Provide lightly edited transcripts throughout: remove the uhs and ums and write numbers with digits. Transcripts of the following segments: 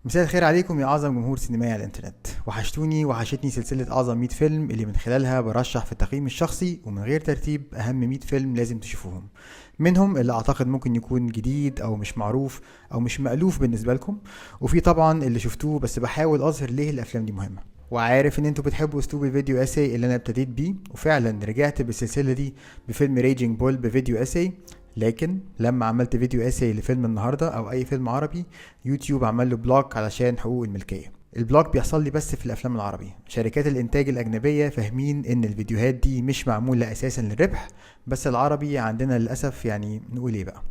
مساء الخير عليكم يا اعظم جمهور سينمائي على الانترنت. وحشتوني، وحشتني سلسلة اعظم 100 فيلم اللي من خلالها برشح في التقييم الشخصي ومن غير ترتيب اهم 100 فيلم لازم تشوفوهم، منهم اللي اعتقد ممكن يكون جديد او مش معروف او مش مألوف بالنسبة لكم، وفي طبعا اللي شفتوه بس بحاول اظهر ليه الافلام دي مهمة. وعارف ان انتوا بتحبوا اسلوب ال video essay اللي انا ابتديت بيه، وفعلا رجعت بالسلسلة دي بفيلم Raging Bull ب video essay، لكن لما عملت video essay لفيلم النهارده او اي فيلم عربي، يوتيوب عمل له block علشان حقوق الملكية. ال block بيحصل لي بس في الافلام العربي. شركات الانتاج الاجنبية فاهمين ان الفيديوهات دي مش معمولة اساسا للربح، بس العربي عندنا للاسف يعني نقول ايه بقى.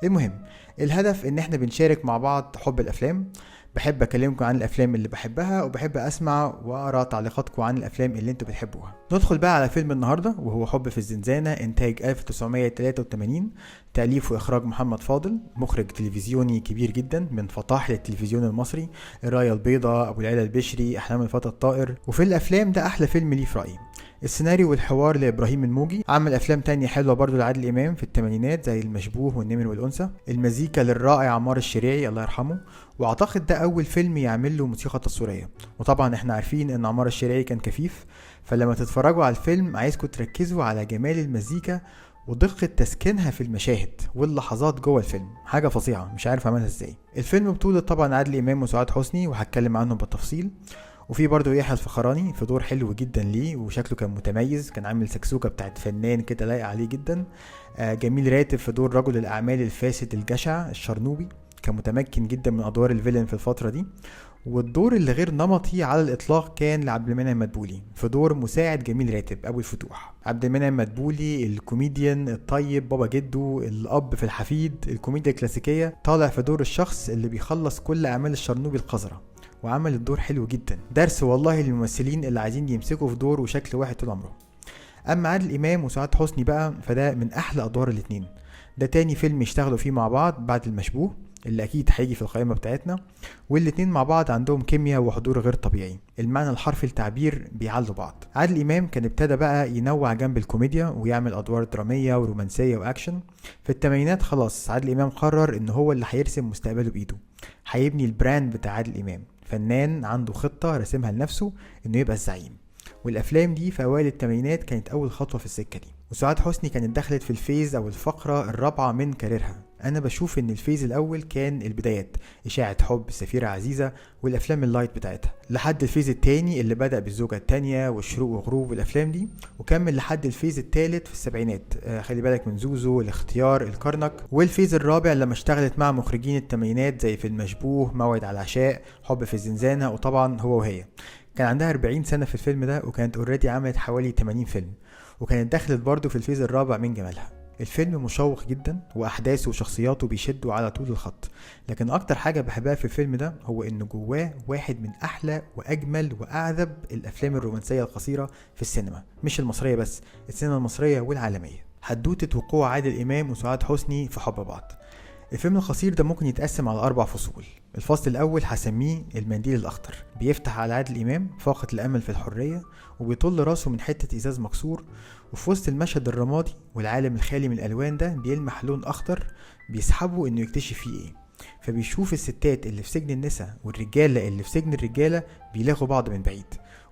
المهم الهدف ان احنا بنشارك مع بعض حب الافلام. بحب اكلمكم عن الافلام اللي بحبها، وبحب اسمع واقرا تعليقاتكم عن الافلام اللي انتوا بتحبوها. ندخل بقى على فيلم النهارده، وهو حب في الزنزانة، انتاج 1983، تاليف واخراج محمد فاضل، مخرج تلفزيوني كبير جدا من فطاحل التلفزيون المصري، الراية البيضاء، ابو العلا البشري، احلام الفتى الطائر. وفي الافلام ده احلى فيلم ليه في رايي. السيناريو والحوار لابراهيم الموجي. عمل افلام تانية حلوة برضو لعادل امام في الثمانينات زي المشبوه والنمر والانثى. المزيكا للرائع عمار الشريعي الله يرحمه، واعتقد ده اول فيلم يعمل له موسيقى تصويرية. وطبعا احنا عارفين ان عمار الشريعي كان كفيف، فلما تتفرجوا على الفيلم عايزكم تركزوا على جمال المزيكا ودقة تسكينها في المشاهد واللحظات جوه الفيلم. حاجة فظيعة، مش عارف عملها ازاي. الفيلم بطولة طبعا عادل امام وسعاد حسني، وهتكلم عنهم بالتفصيل. وفي برضه يحيى الفخراني في دور حلو جدا ليه، وشكله كان متميز، كان عامل سكسوكه بتاعت فنان كده لايق عليه جدا. جميل راتب في دور رجل الاعمال الفاسد الجشع الشرنوبي، كان متمكن جدا من ادوار ال villain في الفترة دي. والدور اللي غير نمطي على الاطلاق كان لعبد المنعم مدبولي في دور مساعد جميل راتب ابو الفتوح. عبد المنعم مدبولي الكوميديان الطيب، بابا جده، الاب في الحفيد، الكوميديا الكلاسيكية، طالع في دور الشخص اللي بيخلص كل اعمال الشرنوبي القذرة، وعمل الدور حلو جدا. درس والله للممثلين اللي عايزين يمسكوا في دور وشكل واحد طول عمرهم. اما عادل امام وسعاد حسني بقى، فده من احلى ادوار الاتنين. ده تاني فيلم يشتغلوا فيه مع بعض بعد المشبوه اللي اكيد هيجي في القائمة بتاعتنا، والاتنين مع بعض عندهم كيمياء وحضور غير طبيعي، المعنى الحرفي للتعبير بيعلوا بعض. عادل امام كان ابتدى بقى ينوع جنب الكوميديا ويعمل ادوار درامية ورومانسيه واكشن. في الثمانينات خلاص عادل امام قرر ان هو اللي هيرسم مستقبله بايده، هيبني ال brand بتاع عادل امام، فنان عنده خطه راسمها لنفسه انه يبقى الزعيم. والافلام دي في اوائل الثمانينات كانت اول خطوة في السكة دي. وسعاد حسني كانت دخلت في ال phase او الفقرة الرابعة من career ها. انا بشوف ان ال phase الاول كان البدايات، اشاعة حب، سفيره عزيزه، والافلام ال light بتاعتها، لحد ال phase التاني اللي بدا بالزوجه التانية والشروق وغروب والافلام دي، وكمل لحد ال phase التالت في السبعينات، خلي بالك من زوزو، الاختيار، الكرنك. وال phase الرابع لما اشتغلت مع مخرجين الثمانينات زي في المشبوه، موعد على العشاء، حب في الزنزانة، وطبعا هو وهي. كان عندها 40 سنة في الفيلم ده، وكانت already عملت حوالي 80 فيلم، وكانت دخلت برضه في ال phase الرابع من جمالها. الفيلم مشوق جدا، واحداثه وشخصياته بيشدوا على طول الخط. لكن اكتر حاجة بحبها في الفيلم ده هو انه جواه واحد من احلى واجمل واعذب الافلام الرومانسية القصيرة في السينما، مش المصرية بس، السينما المصرية والعالمية. حدوتة وقوع عادل امام وسعاد حسني في حب بعض. الفيلم القصير ده ممكن يتقسم على 4 فصول. الفصل الأول هسميه المنديل الأخضر، بيفتح على عادل إمام فاقد الأمل في الحرية، وبيطل راسه من حتة إزاز مكسور، وفي وسط المشهد الرمادي والعالم الخالي من الألوان ده بيلمح لون أخضر بيسحبه إنه يكتشف فيه إيه. فبيشوف الستات اللي في سجن النساء والرجالة اللي في سجن الرجالة بيلاقوا بعض من بعيد،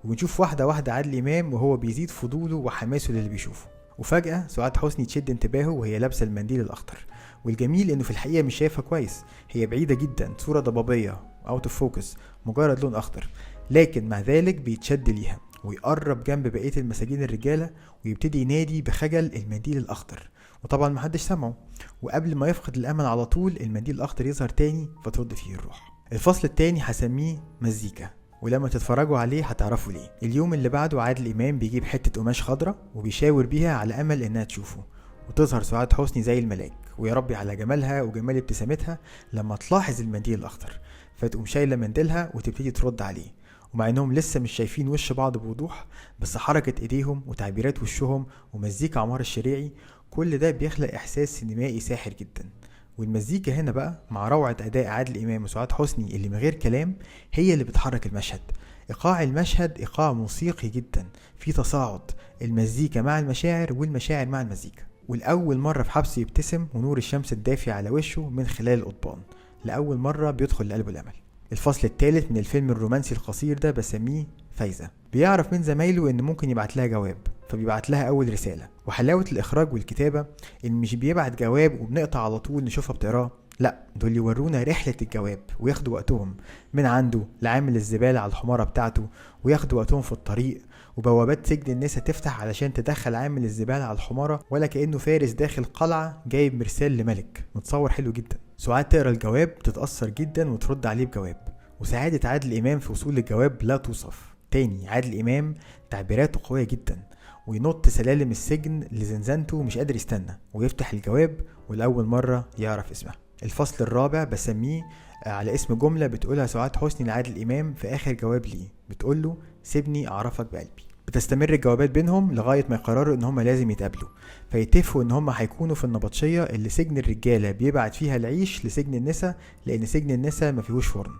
وبنشوف واحدة واحدة عادل إمام وهو بيزيد فضوله وحماسه للي بيشوفه. وفجأة سعاد حسني تشد انتباهه وهي لابسة المنديل الأخضر، والجميل انه في الحقيقة مش شايفها كويس، هي بعيدة جدا، صورة ضبابية out of focus، مجرد لون اخضر، لكن مع ذلك بيتشد ليها ويقرب جنب بقية المساجين الرجالة ويبتدي ينادي بخجل المنديل الأخضر، وطبعا محدش سمعه. وقبل ما يفقد الأمل على طول المنديل الأخضر يظهر تاني فترد فيه الروح. الفصل التاني هسميه مزيكا، ولما تتفرجوا عليه هتعرفوا ليه. اليوم اللي بعده عادل إمام بيجيب حتة قماش خضرة وبيشاور بيها على أمل إنها تشوفه، وتظهر سعاد حسني زي الملاك، ويا ربي على جمالها وجمال ابتسامتها لما تلاحظ المنديل الأخضر، فتقوم شايلة منديلها وتبتدي ترد عليه. ومع انهم لسه مش شايفين وش بعض بوضوح، بس حركة ايديهم وتعبيرات وشهم ومزيكا عمار الشريعي، كل ده بيخلق احساس سينمائي ساحر جدا. والمزيكا هنا بقى مع روعة اداء عادل امام وسعاد حسني اللي من غير كلام هي اللي بتحرك المشهد. ايقاع المشهد ايقاع موسيقي جدا، في تصاعد المزيكا مع المشاعر والمشاعر مع المزيكا. والأول مرة في حبسه يبتسم ونور الشمس الدافي على وشه من خلال القضبان، لأول مرة بيدخل لقلبه الأمل. الفصل الثالث من الفيلم الرومانسي القصير ده بسميه فايزة. بيعرف من زمايله ان ممكن يبعت لها جواب، فبيبعت لها اول رسالة. وحلاوة الاخراج والكتابة ان مش بيبعت جواب وبنقطع على طول نشوفها بتقراه، لا دول يورونا رحلة الجواب وياخدوا وقتهم من عنده لعامل الزبالة على الحمارة بتاعته، وياخدوا وقتهم في الطريق، وبوابات سجن النسا تفتح علشان تدخل عامل الزبالة على الحمارة ولا كأنه فارس داخل قلعة جايب مرسال لملك. متصور حلو جدا. سعاد تقرا الجواب تتأثر جدا وترد عليه بجواب. وسعادة عادل إمام في وصول الجواب لا توصف. تاني عادل إمام تعبيراته قوية جدا، وينط سلالم السجن لزنزانته مش قادر يستنى، ويفتح الجواب ولأول مرة يعرف اسمها. الفصل الرابع بسميه على اسم جملة بتقولها سعاد حسني لعادل إمام في آخر جواب ليه، بتقوله سيبني أعرفك بقلبي. بتستمر الجوابات بينهم لغاية ما يقرروا إن هما لازم يتقابلوا، فيتفقوا إن هما هيكونوا في النبطشية اللي سجن الرجالة بيبعت فيها العيش لسجن النسا، لأن سجن النسا ما فيهوش فرن.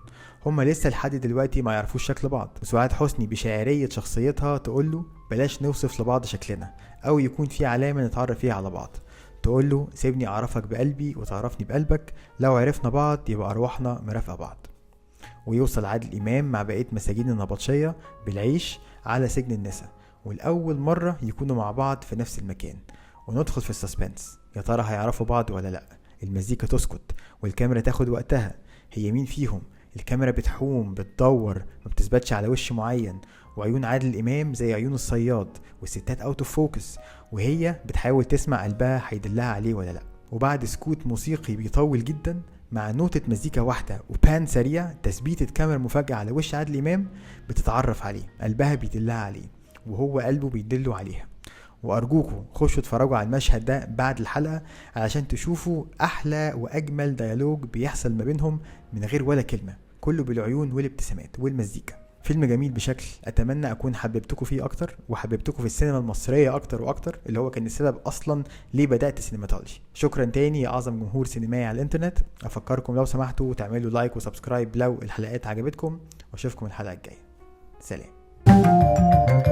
هما لسه لحد دلوقتي ما يعرفوش شكل بعض. وسعاد حسني بشاعرية شخصيتها تقوله بلاش نوصف لبعض شكلنا أو يكون في علامة نتعرف فيها على بعض. تقوله سيبني أعرفك بقلبي وتعرفني بقلبك، لو عرفنا بعض يبقى أرواحنا مرافقة بعض. ويوصل عادل إمام مع بقية مساجين النبطشية بالعيش على سجن النسا، والأول مرة يكونوا مع بعض في نفس المكان. وندخل في ال suspense، يا ترى هيعرفوا بعض ولا لأ؟ المزيكا تسكت والكاميرا تاخد وقتها، هي مين فيهم؟ الكاميرا بتحوم بتدور ما بتثبتش على وش معين، وعيون عادل إمام زي عيون الصياد، والستات out of focus، وهي بتحاول تسمع قلبها هيدلها عليه ولا لأ. وبعد سكوت موسيقي بيطول جدا مع نوتة مزيكا واحدة و pan سريع، تثبيتة كاميرا مفاجأة على وش عادل إمام، بتتعرف عليه، قلبها بيدلها عليه وهو قلبه بيدله عليها. وأرجوكوا خشوا اتفرجوا على المشهد ده بعد الحلقة علشان تشوفوا أحلى وأجمل dialogue بيحصل ما بينهم من غير ولا كلمة، كله بالعيون والابتسامات والمزيكا. فيلم جميل بشكل أتمنى أكون حببتكم فيه أكتر، وحببتكم في السينما المصرية أكتر وأكتر، اللي هو كان السبب أصلا ليه بدأت سينماتولوجي. شكرا تاني يا أعظم جمهور سينمائي على الإنترنت. أفكركم لو سمحتوا تعملوا like و subscribe لو الحلقات عجبتكم، وأشوفكم الحلقة الجاية. سلام.